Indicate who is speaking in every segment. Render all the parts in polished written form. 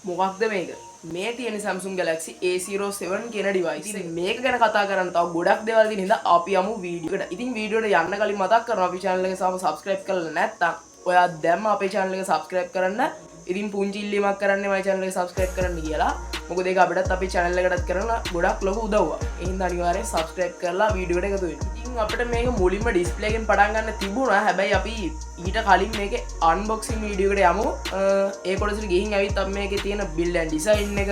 Speaker 1: මොකක්ද මේක? මේ තියෙන Samsung Galaxy A07 කියන ඩිවයිස් එක. මේක ගැන කතා කරන්න තව ගොඩක් දේවල් තියෙන හින්දා අපි යමු වීඩියෝ එකට. ඉතින් වීඩියෝ එකට යන්න කලින් මතක් කරනවා, අපේ channel එක තාම subscribe කරලා නැත්නම් ඔයා දැම්ම අපේ channel එක subscribe කරන්න. ඉතින් පුංචි ඉල්ලීමක් කරන්නේ මගේ channel එක subscribe කරන්න කියලා. මොකද ඒක අපිටත් අපේ channel එකටත් කරන ගොඩක් ලොකු උදව්වක්. ඒ හින්දා අනිවාර්යෙන් subscribe කරලා වීඩියෝ එකට එකතු වෙන්න. ඉතින් අපිට මේක මුලින්ම ඩිස්ප්ලේ එකෙන් පටන් ගන්න තිබුණා. හැබැයි අපි ඊට කලින් මේකේ අන්බොක්සිං වීඩියෝ එකට යමු. ඒ කොටසට ගිහින් ඇවිත් අපි මේකේ තියෙන බිල්ඩ් ඇන්ඩ් ඩිසයින් එක,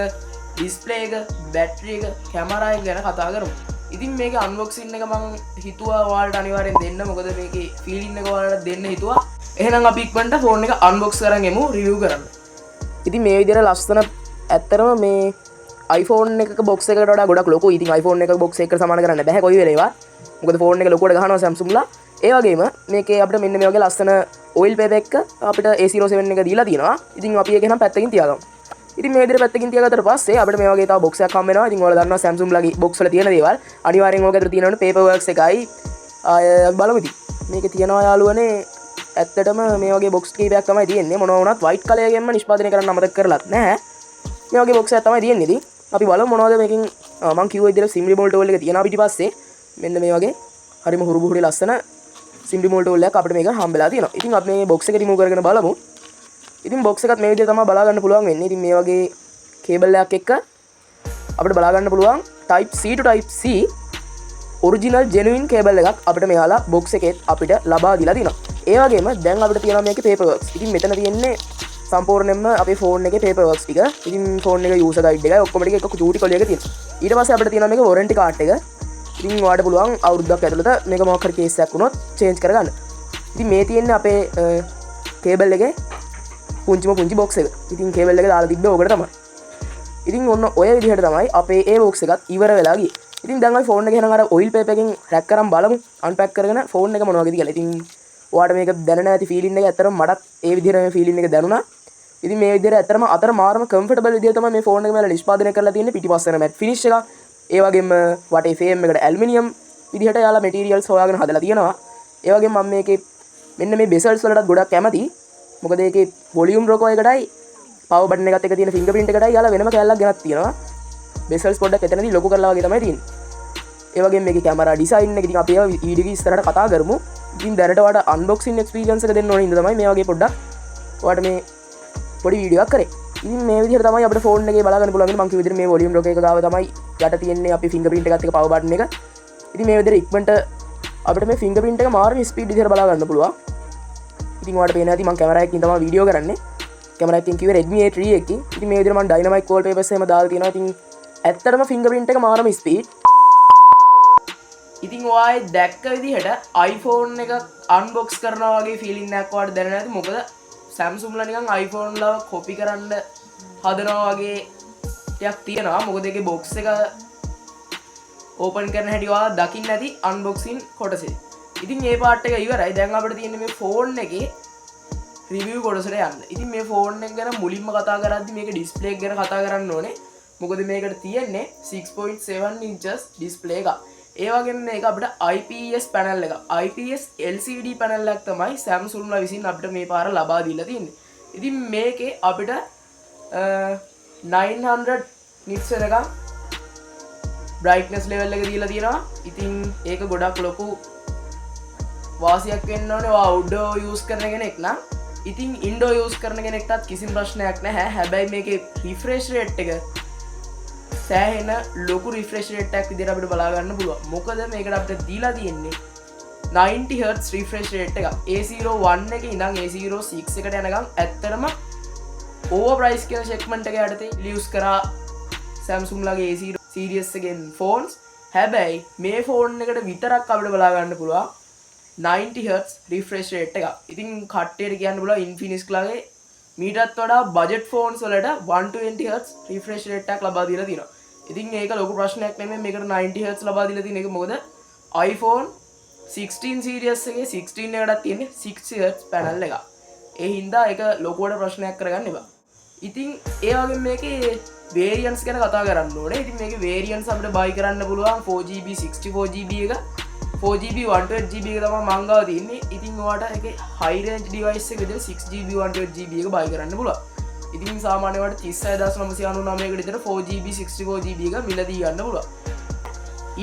Speaker 1: ඩිස්ප්ලේ එක, බැටරි එක, කැමරා එක ගැන කතා කරමු. ඉතින් මේකේ අන්බොක්සිං එක මං හිතුවා ඔයාලට අනිවාර්යෙන් දෙන්න. මොකද මේකේ ෆීලිං එක ඔයාලට දෙන්න හිතුවා. එහෙනම් අපි ඉක්මනට ෆෝන් එක අන්බොක්ස් කරන් එමු රිවිව් කරන්න. ඉතින් මේ විදිහට ලස්සන, ඇත්තටම මේ iPhone එකක බොක්ස් එකට වඩා ගොඩක් ලොකුයි. ඉතින් iPhone එකක බොක්ස් එකට සමාන කරන්න බැහැ කොයි වෙලේවත්. මොකද ෆෝන් එක ලොකුවට ගහනවා Samsung ලා. ඒ වගේම මේකේ අපිට මෙන්න මේ වගේ ලස්සන ඔයිල් පේපර් එක අපිට A07 එක දීලා තියෙනවා. ඉතින් අපි ඒක නම් පැත්තකින් තියාගමු. ඉතින් මේ විදිහට පැත්තකින් තියාගත්තට පස්සේ අපිට මේ වගේ තව බොක්ස් එකක් හම්බ වෙනවා. ඉතින් ඔයාලා දන්නවා Samsung ලගේ බොක්ස් වල තියෙන දේවල්. අනිවාර්යෙන් ඕක ඇතුළේ තියෙනවනේ පේපර් වර්ක්ස් එකයි. ආය අපි බලමු ඉතින්. මේකේ තියෙනවා යාළුවනේ, ඇත්තටම මේ වගේ බොක්ස් කීපයක් තමයි තියෙන්නේ. මොනවා වුණත් වයිට් කලර් එකෙන්ම නිෂ්පාදනය කරන්න අමතක කරලත් නැහැ. මේ වගේ බොක්ස් එකක් තමයි තියෙන්නේ. ඉතින් අපි බලමු මොනවද මේකෙන්. මං කිව්ව විදිහට සිම් රිමෝට් ටූල් එක තියෙනවා පිටිපස්සේ. මෙන්න මේ වගේ හරිම හුරු බුහුරි ලස්සන සිම් රිමෝට් ටූල් එකක් අපිට මේක හම්බෙලා තියෙනවා. ඉතින් අපි මේ බොක්ස් එක රිමූව් කරගෙන බලමු. ඉතින් බොක්ස් එකත් මේ විදිහට තමයි බලා ගන්න පුළුවන් වෙන්නේ. ඉතින් මේ වගේ කේබල් එකක් එක්ක අපිට බලා ගන්න පුළුවන් Type C to Type C original genuine cable එකක් අපිට මෙයාලා බොක්ස් එකෙත් අපිට ලබා දීලා තියෙනවා. ඒ වගේම දැන් අපිට තියෙනවා මේකේ පේපර් වර්ක්ස්. ඉතින් මෙතන තියෙන්නේ සම්පූර්ණයෙන්ම අපේ ෆෝන් එකේ පේපර් වර්ක්ස් ටික. ඉතින් ෆෝන් එක යූසර් ගයිඩ් එකයි ඔක්කොම ටික එක චූටි කොලයක තියෙනවා. ඊට පස්සේ අපිට තියෙනවා මේක වොරන්ටි කාඩ් එක. ඉතින් ඔයාලට පුළුවන් අවුරුද්දක් ඇතුළත මේක මොකක් හරි කේස් එකක් වුණොත් චේන්ජ් කරගන්න. ඉතින් මේ තියෙන්නේ අපේ කේබල් එකේ පුංචිම පුංචි බොක්ස් එක. ඉතින් කේබල් එක දාලා තිබ්බේ ඕකට තමයි. ඉතින් ඔන්න ඔය විදිහට තමයි අපේ ඒ බොක්ස් එකත් ඉවර වෙලා ගියේ. ඉතින් දැන් අපි ෆෝන් එක එහෙනම් අර ඔයිල් පේපර් එකෙන් රැප් කරන් බලමු, අන්පැක් කරගෙන ෆෝන් එක මොන වගේද කියලා. ඉතින් ඔයාලට මේක දැනෙන ඇති ෆීලිං එක, ඇත්තටම මටත් ඒ විදිහට මේ ෆීලිං එක දැනුණා. ඉතින් මේ විදිහට ඇත්තටම අතර මාරම කම්ෆර්ටබල් විදිහට තමයි මේ ෆෝන් එක මෙයාලා නිෂ්පාදනය කරලා තියෙන්නේ. පිටිපස්සෙන මැට් ෆිනිෂ් එකක්. ඒ වගේම වටේ ෆ්‍රේම් එකට ඇලුමිනියම් විදිහට එයාලා මැටීරියල්ස් හොයාගෙන හදලා තියෙනවා. ඒ වගේම මම මේකේ මෙන්න මේ බෙසල්ස් වලටත් ගොඩක් කැමතියි. මොකද ඒකේ වොලියුම් රොකර් එකටයි පවර් බටන් එකත් එක්ක තියෙන ෆින්ගර් ප්‍රින්ට් එකටයි එයාලා වෙනම කෑල්ලක් ගෙනත් තියෙනවා. බෙසල්ස් පොඩ්ඩක් එතනදී ලොකු කරලා වගේ තමයි තියෙන්නේ. ඒ වගේම මේකේ කැමරා ඩිසයින් එක, ඉතින් අපි ඒවා වීඩියෝ එකේ ඉස්සරහට කතා කරමු. ඉතින් දැනට ඔයාලට අන්බොක්සින් එක්ස්පීරියන්ස් එක දෙන්න ඕන හින්දා තමයි මේ වගේ පොඩ්ඩක් ඔයාලට මේ පොඩි වීඩියෝ එකක් කරේ. ඉතින් මේ විදිහට තමයි අපිට ෆෝන් එකේ බලා ගන්න පුළුවන්. මං කිව්ව විදිහට මේ වොලියුම් රොකර් එක ගාව තමයි යට තියෙන්නේ අපි ෆින්ගර් ප්‍රින්ට් එකත් එක්ක පවර් බටන් එක. ඉතින් මේ විදිහට ඉක්මනට අපිට මේ ෆින්ගර් ප්‍රින්ට් එක මාරම ස්පීඩ් විදිහට බලා ගන්න පුළුවන්. ඉතින් ඔයාලට පේනවා ඇති මං කැමරා එකකින් තමයි වීඩියෝ කරන්නේ. කැමරා එකකින් කිව්වේ Redmi A3 එකකින්. ඉතින් මේ විදිහට මං ඩයිනමික් වෝල්පේපර්ස් එහෙම දාලා තියෙනවා. ඉතින් ඇත්තටම ෆින්ගර් ප්‍රින්ට් එක මාරම ස්පීඩ්. ඉතින් ඔයා ඒ දැක්ක විදිහට iPhone එක අන්බොක්ස් කරනවා වගේ ෆීලිං එකක් ඔයාලට දැනෙනවා ඇති. මොකද Samsung ලා නිකන් iPhone ලව කොපි කරන්න හදනවා වගේ ටිකක් තියෙනවා. මොකද ඒකේ බොක්ස් එක ඕපන් කරන හැටි ඔයාලා දකින්න ඇති අන්බොක්සින් කොටසේ. ඉතින් ඒ පාර්ට් එක ඉවරයි. දැන් අපිට තියෙන්නේ මේ ෆෝන් එකේ රිවිව් කොටසට යන්න. ඉතින් මේ ෆෝන් එක ගැන මුලින්ම කතා කරද්දි මේක ඩිස්ප්ලේ එක ගැන කතා කරන්න ඕනේ. මොකද මේකට තියෙන්නේ 6.7 inches display එකක්. ඒ වගේම මේක අපිට IPS panel එකක්. IPS LCD panel එකක් තමයි Samsung ලා විසින් අපිට මේ පාර ලබා දීලා තියෙන්නේ. ඉතින් මේකේ අපිට 900 nits වෙනකම් බ්‍රයිට්නස් ලෙවල් එක දීලා තියෙනවා. ඉතින් ඒක ගොඩක් ලොකු වාසියක් වෙන්න ඕනේ ඔයා අවුට්ඩෝර් යූස් කරන කෙනෙක් නම්. ඉතින් ඉන්ඩෝර් යූස් කරන කෙනෙක්ටත් කිසිම ප්‍රශ්නයක් නැහැ. හැබැයි මේකේ රිෆ්‍රෙෂ් රේට් එක සෑහෙන ලොකු රිෆ්‍රෙෂ් රේට් එකක් විදිහට අපිට බලා ගන්න පුළුවන්. මොකද මේකට අපිට දීලා තියෙන්නේ 90 Hz refresh rate එකක්. A01 එකේ ඉඳන් A06 එකට යනකම් ඇත්තටම ඕවර් ප්‍රයිස් කියන සෙග්මන්ට් එක යටතේ රිලීස් කරා Samsung ලගේ A0 series එකෙන් ෆෝන්ස්. හැබැයි මේ ෆෝන් එකට විතරක් අපිට බලා ගන්න පුළුවන් 90 Hz refresh rate එකක්. ඉතින් කට්ටියට කියන්න පුළුවන් Infinix ලගේ මීටත් වඩා බජට් ෆෝන්ස් වලට 120 Hz refresh rate එකක් ලබා දීලා තියෙනවා. ඉතින් ඒක ලොකු ප්‍රශ්නයක් නෙමෙයි මේකට 90 Hz ලබා දීලා තියෙන එක. මොකද iPhone 16 series එකේ 16 එකටත් තියෙන්නේ 60 Hz panel එකක්. ඒ හින්දා ඒක ලොකුවට ප්‍රශ්නයක් කරගන්න එපා. ඉතින් ඒ වගේම මේකේ වේරියන්ට්ස් ගැන කතා කරන්න ඕනේ. ඉතින් මේකේ වේරියන්ට්ස් අපිට බයි කරන්න පුළුවන් 4GB 64GB එක, 4GB 128GB එක තමයි මං ගාව තියෙන්නේ. ඉතින් ඔයාට ඒකේ හයි රේන්ජ් ඩිවයිස් එක විදිහට 6GB 128GB එක බයි කරන්න පුළුවන්. ඉතින් සාමාන්‍යයෙන් ඔයාලට 36999කට විතර 4GB 64GB එක මිලදී ගන්න පුළුවන්.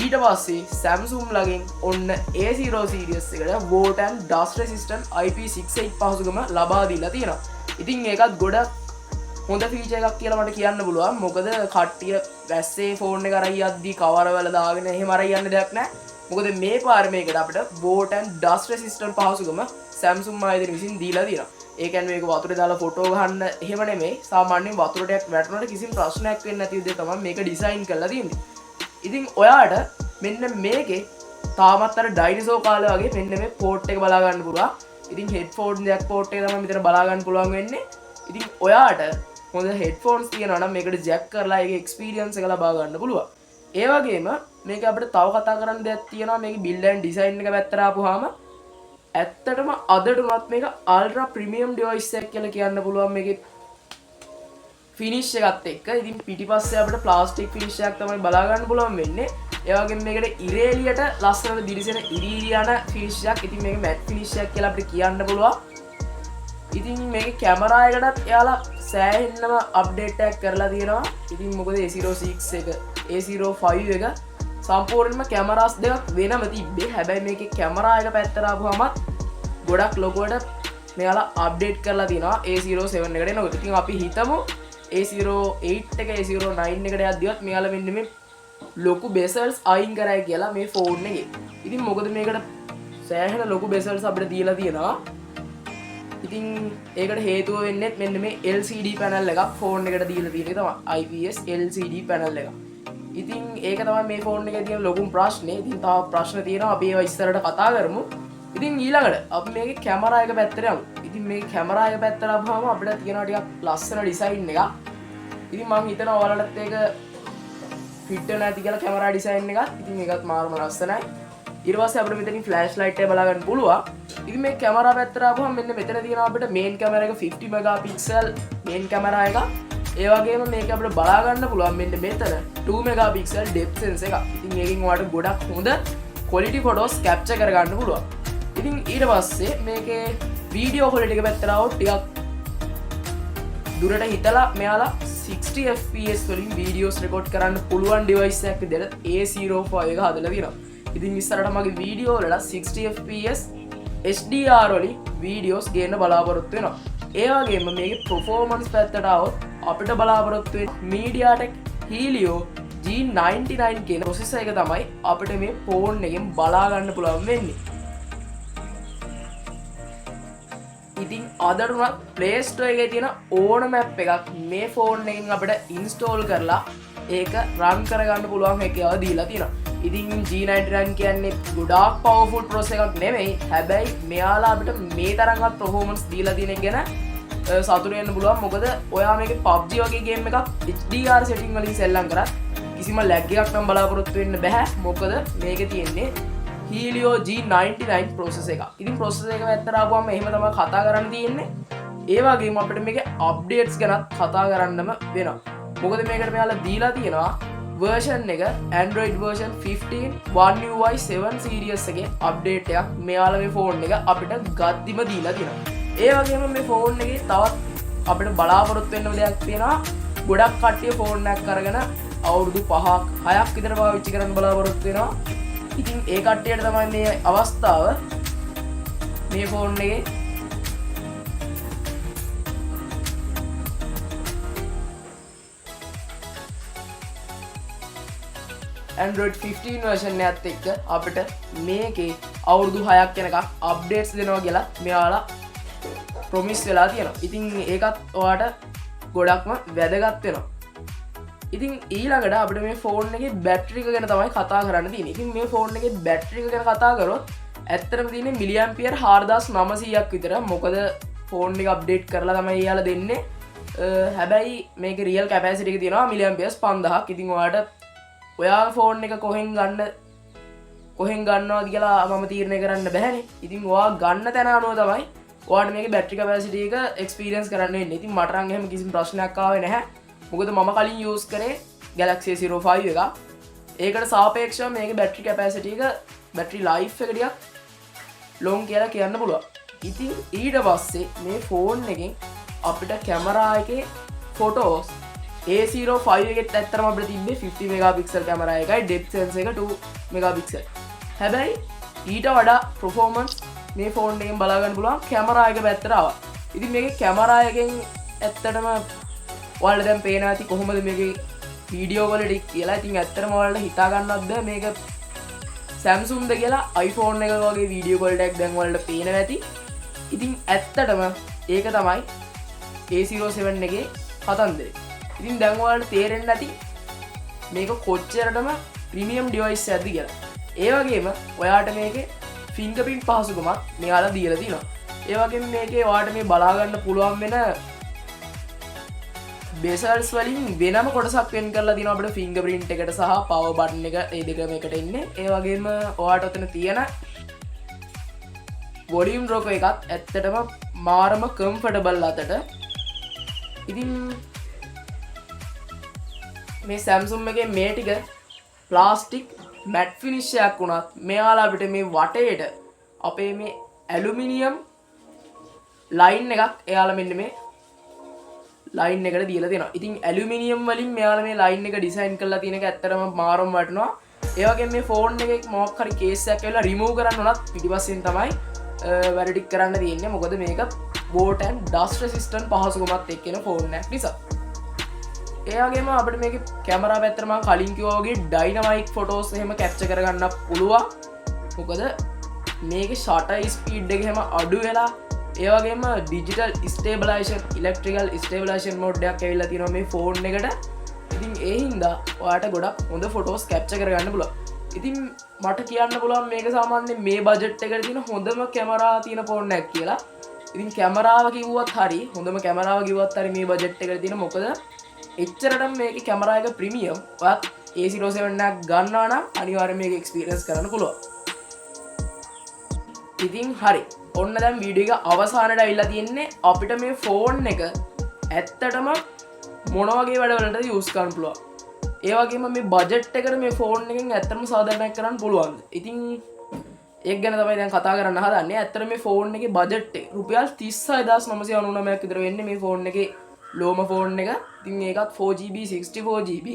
Speaker 1: ඊට පස්සේ Samsung ලගෙන් ඔන්න A0 series එකට water and dust resistant IP68 පහසුකම ලබා දීලා තියෙනවා. ඉතින් ඒකත් ගොඩක් හොඳ ෆීචර් එකක් කියලා මට කියන්න පුළුවන්. මොකද කට්ටිය වැස්සේ ෆෝන් එක අරන් යද්දි කවර වල දාගෙන එහෙම අරන් යන්න දෙයක් නැහැ. මොකද මේ පාර මේකට අපිට water and dust resistant පහසුකම Samsung ආයතනය විසින් දීලා තියෙනවා. ඒ කියන්නේ මේක වතුරේ දාලා ෆොටෝ ගහන්න එහෙම නෙමෙයි. සාමාන්‍යයෙන් වතුර ටිකක් වැටුණාට කිසිම ප්‍රශ්නයක් වෙන්නේ නැති විදිහට තමයි මේක ඩිසයින් කරලා තියෙන්නේ. ඉතින් ඔයාට මෙන්න මේකේ තාමත් අර ඩයිනසෝ කාලේ වගේ මෙන්න මේ පෝට් එක බලා ගන්න පුළුවන්. ඉතින් හෙඩ්ෆෝන් ජැක් පෝට් එක තමයි මෙතන බලා ගන්න පුළුවන් වෙන්නේ. ඉතින් ඔයාට හොඳ හෙඩ්ෆෝන්ස් තියෙනවා නම් මේකට ජැක් කරලා ඒකේ එක්ස්පීරියන්ස් එක ලබා ගන්න පුළුවන්. ඒ වගේම මේක අපිට තව කතා කරන්න දෙයක් තියෙනවා. මේකේ බිල්ඩ් ඇන්ඩ් ඩිසයින් එක පැත්තට ආපුවාම ඇත්තටම අදට උනත් මේක අල්ට්‍රා ප්‍රීමියම් ඩිවයිස් එකක් කියලා කියන්න පුළුවන් මේකේ ෆිනිෂ් එකත් එක්ක. ඉතින් පිටිපස්සේ අපිට ප්ලාස්ටික් ෆිනිෂ් එකක් තමයි බලා ගන්න පුළුවන් වෙන්නේ. ඒ වගේම මේකට ඉරේලියට ලස්සනට දිලිසෙන ඉරි ඉරි යන ෆිනිෂ් එකක්. ඉතින් මේක මැට් ෆිනිෂ් එකක් කියලා අපිට කියන්න පුළුවන්. ඉතින් මේකේ කැමරා එකටත් එයාලා සෑහෙන්නම අප්ඩේට් එකක් කරලා තියෙනවා. ඉතින් මොකද A06 එක A05 එක සම්පූර්ණයෙන්ම කැමරාස් දෙකක් වෙනම තිබ්බේ. හැබැයි මේකේ කැමරා එක පැත්තට ආපුවමත් ගොඩක් ලොකුවට මෙයාලා අප්ඩේට් කරලා තියෙනවා A07 එකට එනකොට. ඉතින් අපි හිතමු A08 එක A09 එකට යද්දිවත් මෙයාලා මෙන්න මේ ලොකු බෙසල්ස් අයින් කරයි කියලා මේ ෆෝන් එකේ. ඉතින් මොකද මේකට සෑහෙන ලොකු බෙසල්ස් අපිට දීලා තියෙනවා. ඉතින් ඒකට හේතුව වෙන්නේත් මෙන්න මේ LCD panel එකක් ෆෝන් එකට දීලා තියෙන එක තමයි. IPS LCD panel එක. ඉතින් ඒක තමයි මේ ෆෝන් එකේ තියෙන ලොකුම ප්‍රශ්නේ. ඉතින් තව ප්‍රශ්න තියෙනවා, අපි ඒවා ඉස්සරහට කතා කරමු. ඉතින් ඊළඟට අපි මේකේ කැමරා එක පැත්තට යමු. ඉතින් මේ කැමරා එක පැත්තට ආපුවාම අපිට තියෙනවා ටිකක් ලස්සන ඩිසයින් එකක්. ඉතින් මං හිතනවා ඔයාලටත් ඒක ෆිට් වෙනවා ඇති කියලා කැමරා ඩිසයින් එකත්. ඉතින් ඒකත් මාරම ලස්සනයි. ඊට පස්සේ අපිට මෙතනින් ෆ්ලෑෂ් ලයිට් එක බලා ගන්න පුළුවන්. ඉතින් මේ කැමරා පැත්තට ආපුවම මෙන්න මෙතන තියෙනවා අපිට මේන් කැමරා එක 50 මෙගාපික්සල් මේන් කැමරා එකක්. ඒ වගේම මේක අපිට බලා ගන්න පුළුවන් මෙන්න මෙතන 2 මෙගාපික්සල් ඩෙප්ත් සෙන්සර් එකක්. ඉතින් ඒකෙන් ඔයාලට ගොඩක් හොඳ ක්වොලිටි ෆොටෝස් කැප්චර් කරගන්න පුළුවන්. ඉතින් ඊට පස්සේ මේකේ වීඩියෝ ක්වොලිටි එක පැත්තට ආවොත් ටිකක් දුරට හිතලා මෙයාලා 60 FPS වලින් වීඩියෝස් රෙකෝඩ් කරන්න පුළුවන් ඩිවයිස් එකක් විදිහට A05 එක හදලා තියෙනවා. ඉතින් ඉස්සරහට මගේ වීඩියෝ වලට 60 FPS HDR වලින් වීඩියෝස් ගේන්න බලාපොරොත්තු වෙනවා. ඒ වගේම මේකේ පර්ෆෝමන්ස් පැත්තට ආවොත් අපිට බලාපොරොත්තු වෙන්නේ MediaTek Helio G99 කියන ප්‍රොසෙසර් එක තමයි අපිට මේ ෆෝන් එකෙන් බලා ගන්න පුළුවන් වෙන්නේ. ඉතින් අදට උනත් Play Store එකේ තියෙන ඕනම ඇප් එකක් මේ ෆෝන් එකෙන් අපිට ඉන්ස්ටෝල් කරලා ඒක රන් කරගන්න පුළුවන් හැකියාව දීලා තියෙනවා. ඉතින් G99 කියන්නේ ගොඩාක් පවර්ෆුල් ප්‍රොසෙසර් එකක් නෙමෙයි. හැබැයි මෙයාලා අපිට මේ තරම්වත් පර්ෆෝමන්ස් දීලා තියෙන එක ගැන සතුටු වෙන්න පුළුවන්. මොකද ඔයා මේකේ PUBG වගේ ගේම් එකක් HDR setting වලින් සෙල්ලම් කරත් කිසිම ලැග් එකක් නම් බලාපොරොත්තු වෙන්න බැහැ. මොකද මේකේ තියෙන්නේ Helio G99 processor එකක්. ඉතින් ප්‍රොසෙසර් එක පැත්තට ආපුවම එහෙම තමයි කතා කරන්න තියෙන්නේ. ඒ වගේම අපිට මේකේ අප්ඩේට්ස් ගැනත් කතා කරන්නම වෙනවා. මොකද මේකට මෙයාලා දීලා තියෙනවා වර්ෂන් එක Android version 15 One UI 7 series එකේ අප්ඩේට් එකක් මෙයාලා මේ ෆෝන් එක අපිට ගද්දිම දීලා තියෙනවා. ඒ වගේම මේ ෆෝන් එකේ තවත් අපිට බලාපොරොත්තු වෙන්න දෙයක් තියෙනවා. ගොඩක් කට්ටිය ෆෝන් එකක් අරගෙන අවුරුදු 5ක් 6ක් විතර පාවිච්චි කරන්න බලාපොරොත්තු වෙනවා. ඉතින් ඒ කට්ටියට තමයි මේ අවස්ථාව මේ ෆෝන් එකේ Android 15 version එකත් එක්ක අපිට මේකේ අවුරුදු 6ක් වෙනකම් අප්ඩේට්ස් දෙනවා කියලා මෙයාලා ප්‍රොමිස් වෙලා තියෙනවා. ඉතින් ඒකත් ඔයාට ගොඩක්ම වැදගත් වෙනවා. ඉතින් ඊළඟට අපිට මේ ෆෝන් එකේ බැටරි එක ගැන තමයි කතා කරන්න තියෙන්නේ. ඉතින් මේ ෆෝන් එකේ බැටරි එක ගැන කතා කරොත් ඇත්තටම තියෙන්නේ මිලි ඇම්පියර් 4900ක් විතර. මොකද ෆෝන් එක අප්ඩේට් කරලා තමයි එයාලා දෙන්නේ. හැබැයි මේකේ රියල් කැපැසිටි එක තියෙනවා මිලි ඇම්පියර්ස් 5000ක්. ඉතින් ඔයාට ඔයා ෆෝන් එක කොහෙන් ගන්නවද කියලා මම තීරණය කරන්න බැහැනේ. ඉතින් ඔයා ගන්න තැන අනුව තමයි ඔයාට මේකේ බැටරි කැපැසිටි එක එක්ස්පීරියන්ස් කරන්න වෙන්නේ. ඉතින් මට නම් එහෙම කිසිම ප්‍රශ්නයක් ආවේ නැහැ. මොකද මම කලින් යූස් කරේ Galaxy A05 එක. ඒකට සාපේක්ෂව මේකේ බැටරි කැපැසිටි එක, බැටරි ලයිෆ් එක ටිකක් ලොං කියලා කියන්න පුළුවන්. ඉතින් ඊට පස්සේ මේ ෆෝන් එකෙන් අපිට කැමරා එකේ ෆොටෝස් A05 එකෙත් ඇත්තටම අපිට තිබ්බේ 50 මෙගාපික්සල් කැමරා එකයි, ඩෙප්ත් සෙන්සර් එක 2 මෙගාපික්සල්. හැබැයි ඊට වඩා පර්ෆෝමන්ස් මේ ෆෝන් එකෙන් බලා ගන්න පුළුවන් කැමරා එක පැත්තට ආවා. ඉතින් මේකේ කැමරා එකෙන් ඇත්තටම ඔයාලට දැන් පේනවා ඇති කොහොමද මේකේ වීඩියෝ ක්වොලිටි කියලා. ඉතින් ඇත්තටම ඔයාලට හිතා ගන්නවත් බෑ මේක Samsung ද කියලා. iPhone එක වගේ වීඩියෝ ක්වොලිටි එකක් දැන් ඔයාලට පේනවා ඇති. ඉතින් ඇත්තටම ඒක තමයි A07 එකේ කතන්දරේ. ඉතින් දැන් ඔයාලට තේරෙන්න ඇති මේක කොච්චරටම ප්‍රීමියම් ඩිවයිස් එකක්ද කියලා. ඒ වගේම ඔයාට මේකේ ෆින්ගර්ප්‍රින්ට් පහසුකමක් මෙයාලා දීලා තිනවා. ඒ වගේම මේකේ ඔයාට මේ බලා ගන්න පුළුවන් වෙන බෙසල්ස් වලින් වෙනම කොටසක් වෙන් කරලා තිනවා අපිට ෆින්ගර්ප්‍රින්ට් එකට සහ පවර් බටන් එක, ඒ දෙකම එකට එන්නේ. ඒ වගේම ඔයාට ඔතන තියෙන වොලියුම් රොකර් එකත් ඇත්තටම මාරම කම්ෆර්ටබල් අතට. ඉතින් මේ Samsung එකේ මේ ටික ප්ලාස්ටික් මැට් ෆිනිෂ් එකක් වුණත් මෙයාලා අපිට මේ වටේට අපේ මේ ඇලුමිනියම් ලයින් එකක් එයාලා මෙන්න මේ ලයින් එකට දීලා තියෙනවා. ඉතින් ඇලුමිනියම් වලින් මෙයාලා මේ ලයින් එක ඩිසයින් කරලා තියෙන එක ඇත්තටම මාරම වටිනවා. ඒ වගේම මේ ෆෝන් එකේ මොකක් හරි කේස් එකක් ඇවිල්ලා රිමූව් කරන්න උනත් පිටිපස්සෙන් තමයි වැඩ ටික කරන්න තියෙන්නේ. මොකද මේක වෝටර් ඇන්ඩ් ඩස්ට් රෙසිස්ටන්ට් පහසුකමත් එක්ක එන ෆෝන් එකක් නිසා. ඒ වගේම අපිට මේකේ කැමරා පැත්තට මම කලින් කිව්වා වගේ ඩයිනමික් ෆොටෝස් එහෙම කැප්චර් කරගන්න පුළුවන්. මොකද මේකේ ෂටර් ස්පීඩ් එක එහෙම අඩු වෙලා, ඒ වගේම ඩිජිටල් ස්ටේබලයිසේෂන්, ඉලෙක්ට්‍රිකල් ස්ටේබලයිසේෂන් මෝඩ් එකක් ඇවිල්ලා තියෙනවා මේ ෆෝන් එකට. ඉතින් ඒ හින්දා ඔයාට ගොඩක් හොඳ ෆොටෝස් කැප්චර් කරගන්න පුළුවන්. ඉතින් මට කියන්න පුළුවන් මේක සාමාන්‍යයෙන් මේ බජට් එකට තියෙන හොඳම කැමරා තියෙන ෆෝන් එකක් කියලා. ඉතින් කැමරාව කිව්වත් හරි, හොඳම කැමරාව කිව්වත් හරි මේ බජට් එකට තියෙන, මොකද එච්චරටම මේකේ කැමරා එක ප්‍රීමියම්. ඔයත් A07 එකක් ගන්නවා නම් අනිවාර්යයෙන් මේක එක්ස්පීරියන්ස් කරන්න පුළුවන්. ඉතින් හරි, ඔන්න දැන් වීඩියෝ එක අවසානයට ඇවිල්ලා තියෙන්නේ. අපිට මේ ෆෝන් එක ඇත්තටම මොන වගේ වැඩවලටද යූස් කරන්න පුළුවන්, ඒ වගේම මේ බජට් එකට මේ ෆෝන් එකෙන් ඇත්තටම සාධාරණයක් කරන්න පුළුවන්ද? ඉතින් ඒක ගැන තමයි දැන් කතා කරන්න හදන්නේ. ඇත්තට මේ ෆෝන් එකේ බජට් එක රුපියල් 36,999ක් විතර වෙන්නේ මේ ෆෝන් එකේ ලෝම ෆෝන් එක. ඉතින් ඒකත් 4GB 64 GB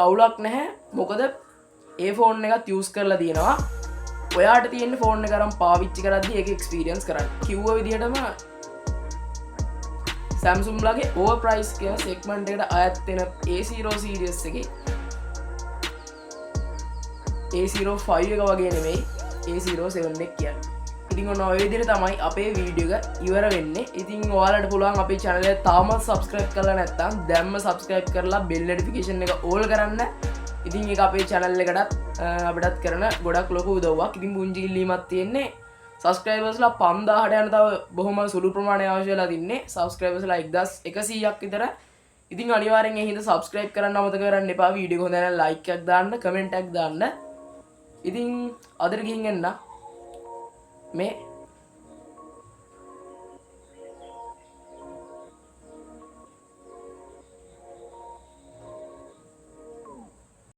Speaker 1: අවුලක් නැහැ. මොකද ඒ ෆෝන් එකත් යූස් කරලා තියෙනවා. ඔයාට තියෙන ෆෝන් එක අරන් පාවිච්චි කරද්දී ඒක එක්ස්පීරියන්ස් කරන්න. කිව්ව විදිහටම Samsung ලගේ ඕවර් ප්‍රයිස් කියන සෙග්මන්ට් එකට අයත් වෙන A0 series එකේ A05 එක වගේ නෙමෙයි A07 එක කියන්නේ. ඉතින් ඔන්න ඔය විදිහට තමයි අපේ වීඩියෝ එක ඉවර වෙන්නේ. ඉතින් ඔයාලට පුළුවන් අපේ channel එක තාමත් subscribe කරලා නැත්නම් දැම්ම subscribe කරලා bell notification එක all කරන්න. ඉතින් ඒක අපේ channel එකටත් අපිටත් කරන ගොඩක් ලොකු උදව්වක්. ඉතින් පුංචි ඉල්ලීමක් තියෙන්නේ, සබස්ක්‍රයිබර්ස්ලා 5000ට යන තව බොහොම සුළු ප්‍රමාණයක් අවශ්‍ය වෙලා තින්නේ, සබස්ක්‍රයිබර්ස්ලා 1100ක් විතර. ඉතින් අනිවාර්යෙන් ඒ හින්දා සබස්ක්‍රයිබ් කරන්න අමතක කරන්න එපා. වීඩියෝ එක හොඳ නම් ලයික් එකක් දාන්න, කමෙන්ට් එකක් දාන්න. ඉතින් අදට ගිහින් එන්න මේ.